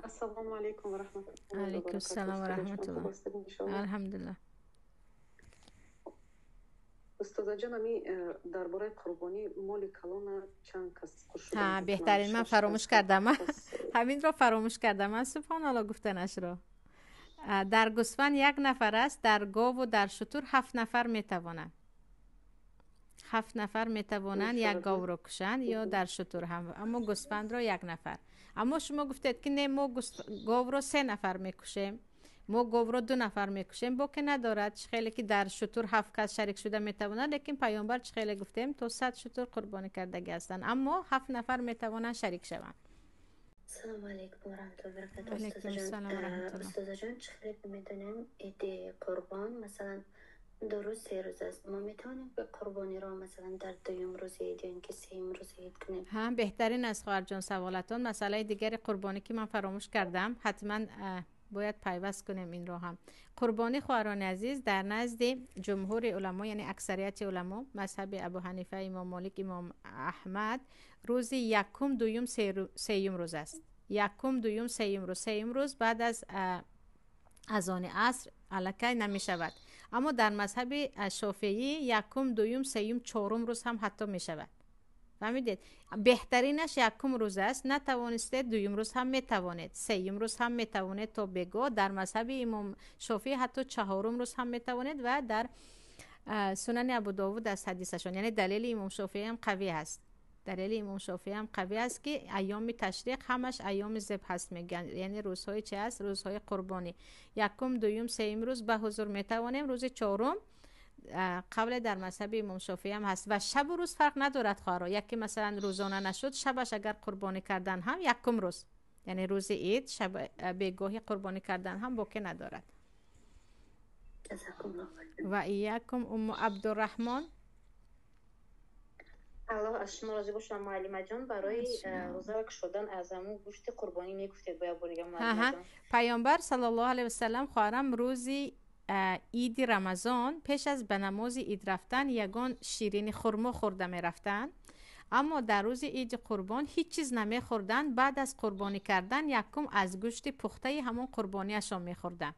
Ассалому алайкум ва раҳматуллоҳи ва Алайкум баракатуҳ. салом ва Устодаҷон, хуб раҳматуллоҳ. ҳастед, иншоаллоҳ? Алҳамдулиллаҳ. Устодаҷон, ами дар бораи қурбонӣ моли калона чанд кас шуда Ҳа, метавонанд? Беҳтарин, ман Шаш фаромӯш кас, ҳафт кардам. кас? Ҳаминро фаромӯш кардам ман, субҳоналло, гуфтанашро. Дар гӯсфанд як нафар аст, дар гову дар шутур ҳафт нафар метавонанд. Ҳафт нафар метавонанд як Мешавад, говро кушанд ё дар шутур ҳам, аммо гӯсфандро як нафар. Аммо шумо гуфтед, ки не, мо говро се нафар мекушем, мо говро ду нафар мекушем, боке надорад. Чӣ хеле ки дар шутур ҳафт кас шарик шуда метавонад, лекин пайғамбар, чӣ хеле гуфтем, то 100 шутур қурбонӣ кардагӣ ҳастанд, аммо ҳафт нафар метавонанд шарик шаванд. Ассалому алайкум ва раҳматуллоҳи ва баракатуҳ. Алайкум Устозаҷон, салом ва раҳматуллоҳ. Устозаҷон, чӣ хеле ки медонем, иди қурбон, масалан, 2 рӯз, 3 рӯз аст. Мо метавонем, ки қурбониро, масалан, дар дуюм рӯзи ид ё ин ки сеюм рӯзи ид кунем? Ҳа, беҳтарин аст, хоҳарҷон, саволатон. Масъалаи дигари қурбонӣ, ки ман фаромӯш кардам, ҳатман бояд пайваст кунем инро ҳам. Қурбонӣ, хоҳарони азиз, дар назди ҷумҳури уламо, яъне аксарияти уламо, мазҳаби Абу Ҳанифа, Имом Молик, Имом Аҳмад, рӯзи якум, дуюм, сеюм рӯз аст. Якум, дуюм, сеюм рӯз. Сеюм рӯз баъд аз азони аср аллакай намешавад. Аммо дар мазҳаби Шофеӣ якум, дуюм, сеюм, чорум рӯз ҳам ҳатто мешавад. Фаҳмидед? Беҳтаринаш якум рӯз аст. Натавонистед, дуюм рӯз ҳам метавонед, сеюм рӯз ҳам метавонед то бегоҳ. Дар мазҳаби Имом Шофеӣ ҳатто чаҳорум рӯз ҳам метавонед ва дар Сунани Абу Довуд аз ҳадисашон, яъне далели Имом Шофеӣ ҳам қавӣ ҳаст. Далели Имом Шофеӣ ҳам қавӣ аст, ки айёми ташриқ ҳамаш айёми зеб ҳаст, мегӯянд, яъне рӯзҳои чи аст? Рӯзҳои қурбонӣ. Якум, дуюм, сеюм рӯз ба ҳузур метавонем. Рӯзи чорум қавле дар мазҳаби Имом Шофеӣ ҳам ҳаст. Ва шабу рӯз фарқ надорад, хоҳаро. Яке, масалан, рӯзона нашуд, шабаш агар қурбонӣ кардан ҳам, якум рӯз, яъне рӯзи ид, шаб бегоҳӣ қурбонӣ кардан ҳам боке надорад. Ҷазакумуллоҳ хайран. Ва иякум. Умму Абдураҳмон. Аллоҳ аз шумо розӣ бошад, муаллимаҷон. Барои рӯза кушодан аз ҳамун гӯшти қурбонӣ мегуфтед бояд бори дига, муаллимаҷон. Пайғамбар саллаллоҳу алайҳи васалам, хоҳарам, рӯзи иди Рамазон пеш аз ба намози ид рафтан ягон ширини хурмо хӯрда мерафтанд, аммо дар рӯзи иди қурбон ҳеҷ чиз намехӯрданд. Баъд аз қурбонӣ кардан якум аз гӯшти пухтаи ҳамон қурбониашон мехӯрданд.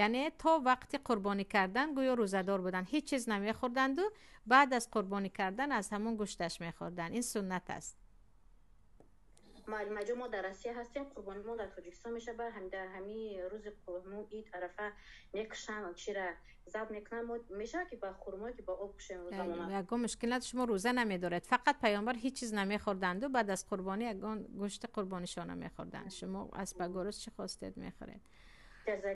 Яъне то вақти қурбонӣ кардан гӯё рӯзадор буданд, ҳеҷ чиз намехӯрданду баъд аз қурбонӣ кардан аз ҳамон гӯшташ мехӯрданд. Ин суннат аст. Муаллимаҷон, мо дар Россия ҳастем, қурбонӣ мо дар Тоҷикистон мешавад. Дар ҳамин рӯзи ид, арафа, мекушанд, чира заб мекунанд. Мо мешавад, ки ба хурмое, ки ба об кушем рӯзамона? Ягон мушкил надорад, шумо рӯза намедоред. Фақат пайғамбар ҳеҷ чиз намехӯрданду баъд аз қурбонӣ ягон гӯшти қурбонишона мехӯрданд. Шумо аз пагоҳ рӯз чӣ хостед, мехӯред.